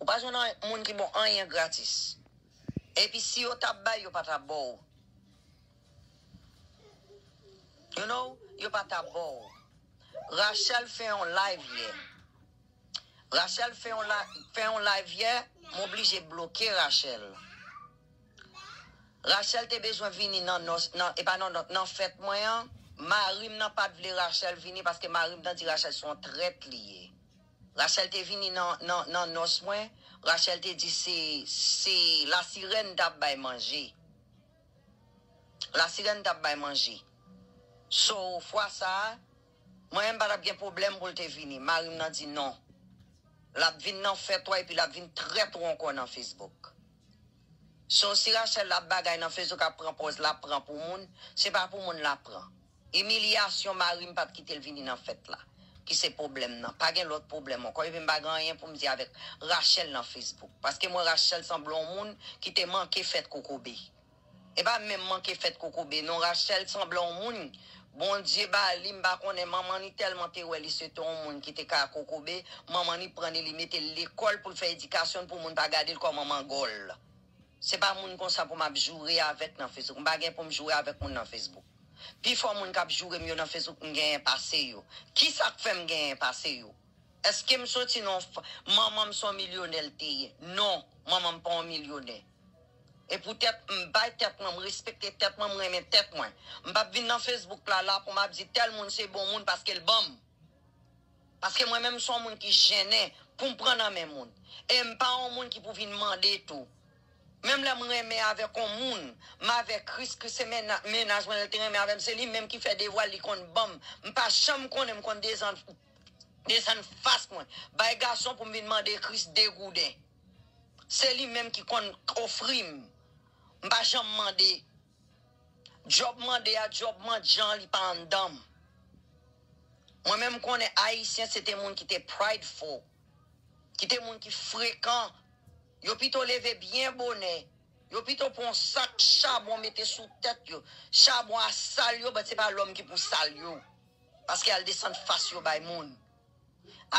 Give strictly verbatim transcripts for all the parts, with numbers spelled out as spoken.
pa jwenn anyen- moun ki bon anyen gratis. Epi si yo t ap bay, yo pa t ap ba w. You know, yo pa t ap ba w. Rachel fè yon live yè. Rachel fè yon, la, fè yon live yè, m oblije bloke Rachel. Rachel te bezwen vini nan nòs, nan, e pa nan, nan, nan fèt mwen an. Mari m nan pa t vle Rachel vini paske mari m nan di Rachel se yon trèt li ye. Rachel te vini nan, nan, nan nòs mwen. Rachel te di se, se lasirèn t ap bay manje. Lasirèn t ap bay manje. So, fwa sa a, mwen menm pa t ap gen pwoblèm pou l te vini. Mari m nan di non. L ap vin nan fèt ou a epi l ap vin trèt ou ankò nan Facebook. So, si Rachel ap bagay nan Facebook, ap pran pòz l ap pran pou moun, se pa pou moun l ap pran. Imilyasyon mari m pa t kite l vini nan fèt la, ki se pwoblèm nan. Pa gen lòt pwoblèm ankò. Epi m pa gen anyen pou m di avèk Rachel nan Facebook. Paske mwen, Rachel sanble yon moun ki te manke fèt kokobe. E pa menm manke fèt kokobe, non, Rachel sanble yon moun. Bondye ba li, m pa konnen, manman li tèlman te wè li se te yon moun ki te ka kokobe, manman li pran li, li mete l lekòl pou l fè edikasyon l pou moun pa gade l kòm manman gòl. Se pa moun konsa pou m ap joure avèk nan Facebook. M pa gen pou m joure avèk moun nan Facebook. Pifò moun k ap joure m yo nan Facebook, m genyen pase yo. Kisa k fè m genyen pase yo? Èske m soti nan yon f-, manman m se yon milyonè l te ye? Non, manman m pa yon milyonè. E poutèt m bay tèt mwen, m respekte tèt mwen, m renmen tèt mwen. M p ap vin nan Facebook la, la pou m ap di tèl moun se bon moun paske l ban m. Paske mwen menm m se yon moun ki jennen pou m pran nan men moun. E m pa yon moun ki pou vin mande tou. Menm lè m renmen avèk yon moun, m avèk Chris, Chris se menna-, mennaj mwen, l te renmen avè m, se li menm ki fè devwa l, li konn ban m. M pa janm konnen m konn desann, desann fas mwen. Bay gason pou m vin mande Chris de gouden. Se li menm ki konn ofri m. M pa janm mande. Djòb mande a, djòb mandyan, li pa anndan m. Mwen menm m konnen Ayisyen se te moun ki te prideful, ki te moun ki frekan. Yo pito leve byen bonè. Yo pito pran yon sak chabon mete sou tèt yo. Chabon a sal yo, but se pa lòm ki pou sal yo. Paske y al desann fas yo bay moun.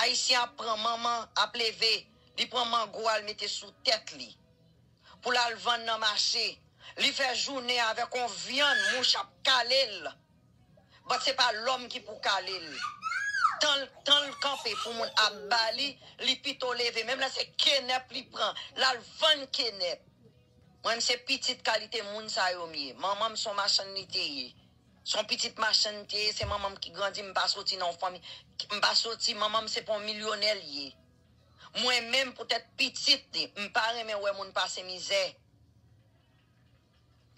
Ayisyen ap pran manman, ap leve, li pran mango al mete sou tèt li. Pou l al vann nan mache. Li fè jounen avèk yon vyann, mouch ap kale l. But se pa lòm ki pou kale l. Tan l, tan l kanpe pou moun ap ba li, li pito leve. Menm lè se kenèp li pran, l al vann kenèp. Mwen, m se pitit kalite moun sa yo m ye. Manman m se yon machann li te ye. Se yon pitit machann li te ye, se manman m ki grandi, m pa soti nan yon fanmi, m pa soti, manman m se pa yon milyonè l ye. Mwen menm, poutèt pitit li, m pa renmen wè moun pase mizè.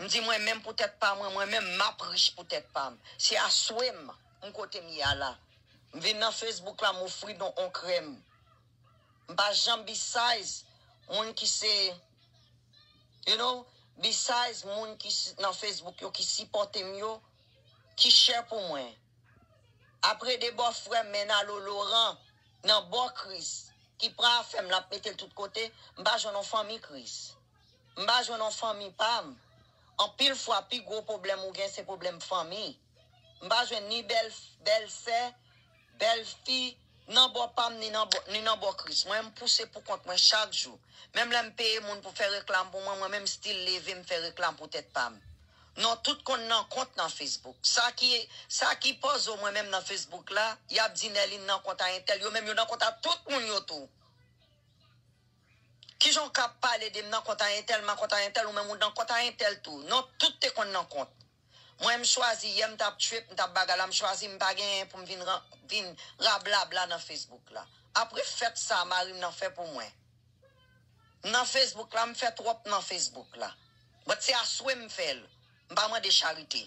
M di mwen menm pou tèt pa mwen, mwen menm m ap rich pou tèt pa m. Se aswè m, m kote m ye a la. M vin nan Facebook la, m ofri don on krèm. M pa janm besize moun ki se, you know, besize moun ki s-, nan Facebook yo, ki sipòte m yo, ki chè pou mwen. Apre de bòfrè m, Menalo Laurent, nan bò Chris, ki pran afè m, l ap mete l tout kote, m pa jwenn yon fanmi Chris. M pa jwenn yon fanmi pa m. Anpil fwa, pi gwo pwoblèm ou gen, se pwoblèm fanmi. M pa jwenn ni bèl, bèlsè, bèlfi, nan bò pa m, ni nan bò, ni nan bò Chris. Mwen, m pouse pou kont mwen chak jou. Menm lè m peye moun pou fè reklam pou mwen, mwen menm still leve m fè reklam pou tèt pa m. Non, tout konn nan kont nan Facebook. Sa ki, sa ki pòze w mwen menm nan Facebook la, y ap di Nerline nan kont a entèl, yo menm yo nan kont a tout moun yo tou. Kijan w ka ap pale de m nan kont a entèl, m nan kont a entèl, ou menm ou nan kont a entèl tou. Non, tout te konn nan kont. Mwen, m chwazi, yè m t ap trip, m t ap bagay la, m chwazi, m pa genyen pou m vin ran-, vin rablabla nan Facebook la. Apre fèt sa, mari m nan fè pou mwen. M nan Facebook la, m fè twòp nan Facebook la. But se aswè m fè l. M pa mande charite.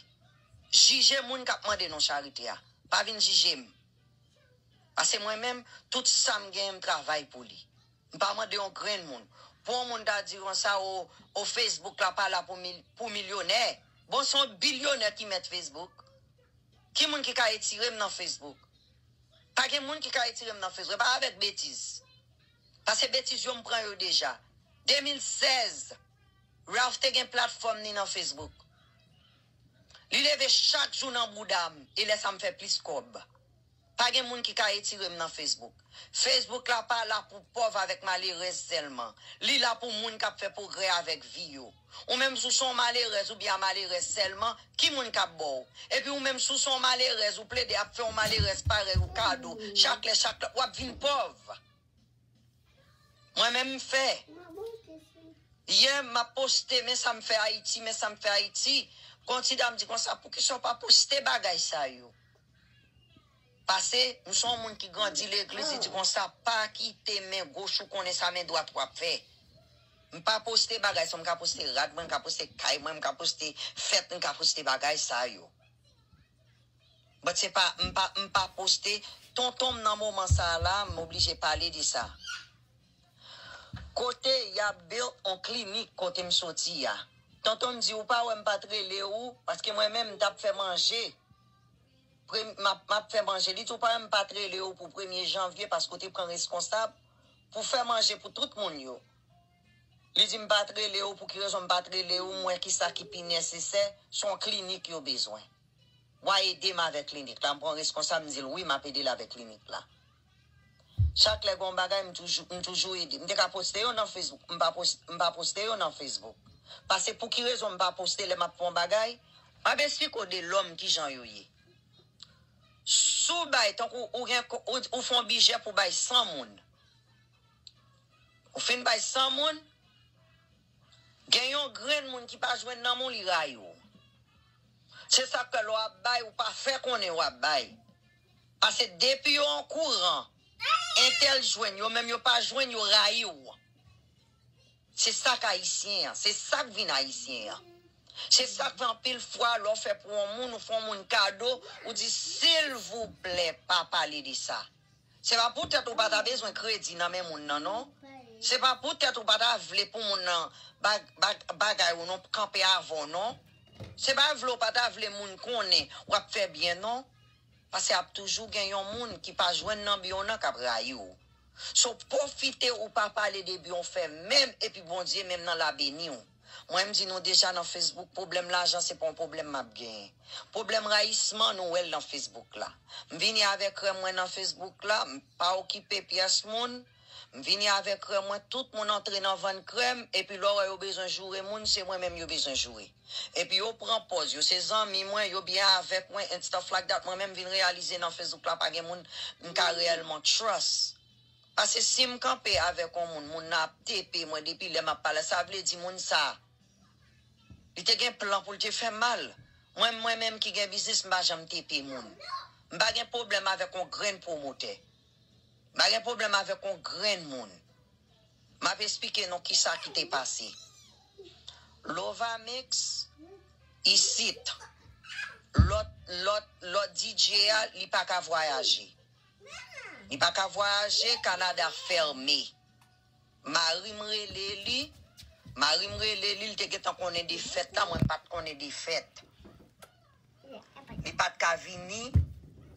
Jije moun k ap mande nou charite a. Pa vin jije m. Paske mwen menm, tout sa m genyen, m travay pou li. M pa mande yon grenn moun. Pou yon moun ta di konsa, o, o Facebook la pa la pou mil-, pou milyonè. Bon, se yon bilyonè ki mèt Facebook. Ki moun ki ka etire m nan Facebook? Pa gen moun ki ka etire m nan Facebook. E pa avèk betiz. Paske betiz yo m pran yo deja. De mil sèz, Ralph te gen platfòm ni nan Facebook. Li leve chak jou nan bouda m, e lè sa m fè plis kòb. Pa gen moun ki ka etire m nan Facebook. Facebook la pa la pou pòv avèk malerèz sèlman. Li la pou moun k ap fè pwogrè avèk vi yo. Ou menm si w se yon malerèz oubyen a malerèz sèlman, ki moun k ap ba w? Epi ou menm si w se yon malerèz, ou plede ap fè yon malerèz parèy ou kado, chak lè, chak lè, w ap vin pòv. Mwen menm m fè. Yè m ap poste, men sa m fè Ayiti, men sa m fè Ayiti. Gon ti dam di konsa, poukisa w pa poste bagay sa yo? Pase, m se yon moun ki grandi legliz, li di konsa, pa kite men goch ou konnen sa men dwat w ap fè. M pa poste bagay sa, m ka poste rad mwen, m ka poste kay mwen, m ka poste fèt, m ka poste bagay sa yo. But se pa, m pa, m pa poste. Tonton m nan moman sa a la, m oblije pale de sa. Kote y ap build on klinik kote m soti a. Tonton m di, ou pa wè m pa t rele ou, paske mwen menm m t ap fè manje. Prem-, m ap, m ap fè manje. Li di, ou pa wè m pa t rele ou pou premye janvye, paske w te pran reskonsab pou fè manje pou tout moun yo. Li di, m pa t rele ou, pou ki rezon m pa t rele ou, m wè ki sa ki pi nesesè, se yon klinik yo bezwen. W a ede m avèk klinik la. M pran reskonsab, m di l wi, m ap ede l avèk klinik la. Chak lè gen yon bagay, m toujou, m toujou ede. M te ka poste yo nan Facebook. M pa pos-, m pa poste yo nan Facebook. Pase pou ki rezon m pa poste lè m ap fè yon bagay? M ap esplike w de lòm kijan yo ye. Si w bay, tankou ou gen, ou, ou fè yon bidjè pou bay san moun. Ou fin bay san moun, gen yon grenn moun ki pa jwenn nan men w, li rayi w. Se sa k fè lè w ap bay, ou pa fè konnen w ap bay. Pase depi yo okouran, entèl jwenn, yo menm yo pa jwenn, yo rayi w. Se sa k ayisyen an, se sa k vin ayisyen an. Se sa k fè anpil fwa lè w fè pou yon moun, ou fè yon moun kado, ou di, silvouplè, pa pale de sa. Se pa poutèt ou pa ta bezwen kredi nan men moun nan, non. Se pa poutèt ou pa ta vle pou moun nan bag-, bag-, bagay ou non, kanpe avè w, non. Se pa vle ou pa ta vle moun konnen w ap fè byen, non. Pase ap toujou gen yon moun ki pa jwenn nan byen w nan k ap rayi w. So, pwofite ou pa pale de byen w fè menm, epi Bondye menm nan la beni w. Mwen, m di nou deja nan Facebook, pwoblèm lajan, se pa yon pwoblèm m ap genyen. Pwoblèm rayisman, nou wè l nan Facebook la. M vini avè krèm mwen nan Facebook la, m pa okipe pyès moun. M vini avè krèm mwen, tout moun antre nan vann krèm, epi lè w wè yo bezwen joure moun, se mwen menm yo bezwen joure. Epi yo pran pòz, yo se zanmi mwen, yo byen avèk mwen, and stuff like that. Mwen menm vin reyalize nan Facebook la, pa gen moun m ka reyèlman trust. Pase si m kanpe avèk yon moun, moun nan ap tepe mwen depi lè m ap pale, sa vle di moun sa, li te gen plan pou l te fè m mal. Mwen, mwen menm ki gen biznis, m pa janm tepe moun. M pa gen pwoblèm avèk yon grenn pwomotè. M pa gen pwoblèm avèk yon grenn moun. M ap esplike nou kisa ki te pase. Lovamix, isit. Lòt, lòt, lòt D J a, li pa ka vwayaje. Li pa ka vwayaje, Kanada fèmen. Mari m rele li, mari m rele li, li te gentan konnen de fèt la, mwen m pa t konnen de fèt. Li pa t ka vini,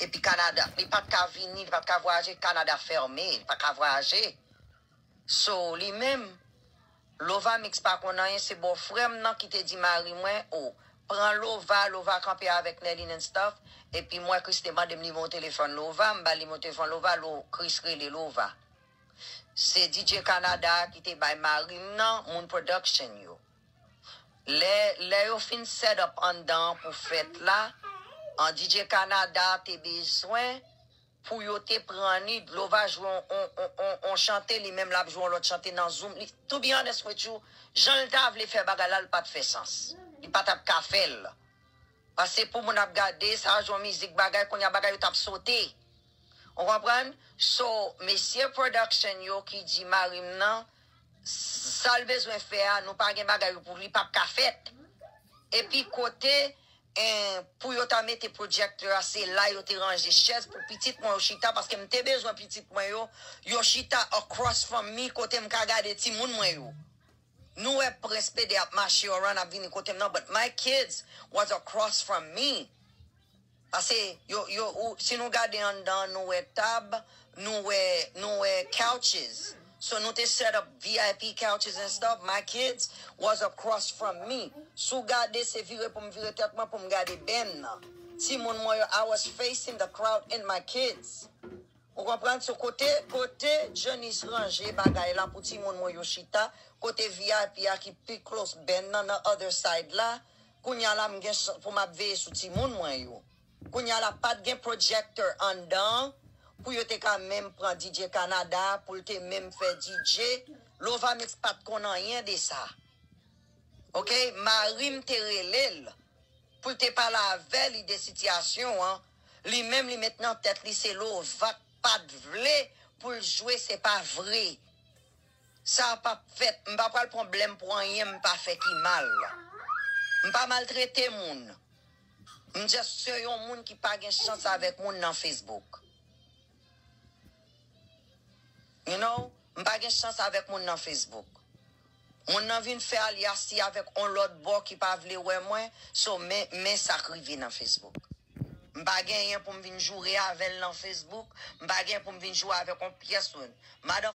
epi Kanada, li pa t ka vini, li pa t ka vwayaje, Kanada fèmen, li pa ka vwayaje. So, li menm, Lovamix pa konn anyen, se bòfrè m nan ki te di mari mwen, o, pran Lova, Lova kanpe avèk Nerline and stuff, epi mwen, Chris te mande m nimewo telefòn Lova, m ba l nimewo telefòn Lova, Lo-, Chris rele Lova. Se D J Canada a ki te bay mari m nan, moun production yo. Lè, lè yo fin set up anndan an pou fèt la, an D J Canada te bezwen pou yo te pran ni, Lova jwe on, on, on, on, on chante, li menm l ap jwe on lòt chante nan Zoom. Li, to be honest with you, jan l ta vle fè bagay la, l pa t fè sans. Li pa t ap ka fè l. Paske pou moun ap gade, sa a jwe yon mizik bagay, kounye a bagay yo t ap sote. Ou konprann? So, mesye production yo ki di mari m nan, sa l bezwen fè a, nou pa gen bagay pou li p ap ka fèt. Epi kote, en, pou yo ta mete projektè a, se la yo te ranje chèz pou pitit mwen yo chita, paske m te bezwen pitit mwen yo, yo chita across from me, kote m ka gade timoun mwen yo. Nou wè Prince Pede ap mache around, ap vini kote m nan, but my kids was across from me. Paske yo, yo, ou, si nou gade anndan, nou wè tab, nou wè, nou wè couches. So nou te set up V I P couches and stuff. My kids was across from me. Si w gade, se vire pou m vire tèt mwen pou m gade band nan. Timoun mwen yo, I was facing the crowd and my kids. Ou konprann? So, kote, kote Janice ranje bagay la pou timoun mwen yo chita, kote V I P a ki pi close, Ben nan, nan other side la, kounye a la, m gen chans pou m ap veye sou timoun mwen yo. Kounye a la, pa t gen projector anndan pou yo te ka menm pran D J Canada, pou l te menm fè D J. Lovamix pa t konn anyen de sa. Ok, mari m te rele l pou l te pale avè li de sitiyasyon an. Li menm, li met nan tèt li se Lova k pa t vle pou l jwe, se pa vre. Sa p ap fèt. M pa pral pran blèm pou anyen m pa fè ki mal. M pa maltrete moun. M just se yon moun ki pa gen chans avèk moun nan Facebook. You know, m pa gen chans avèk moun nan Facebook. Moun nan vin fè alyasi avèk on lòt bò ki pa vle wè mwen, so men, men sa k rive nan Facebook. M pa genyen pou m vin joure avè l nan Facebook, m pa genyen pou m vin joure avèk on pyès moun. Madan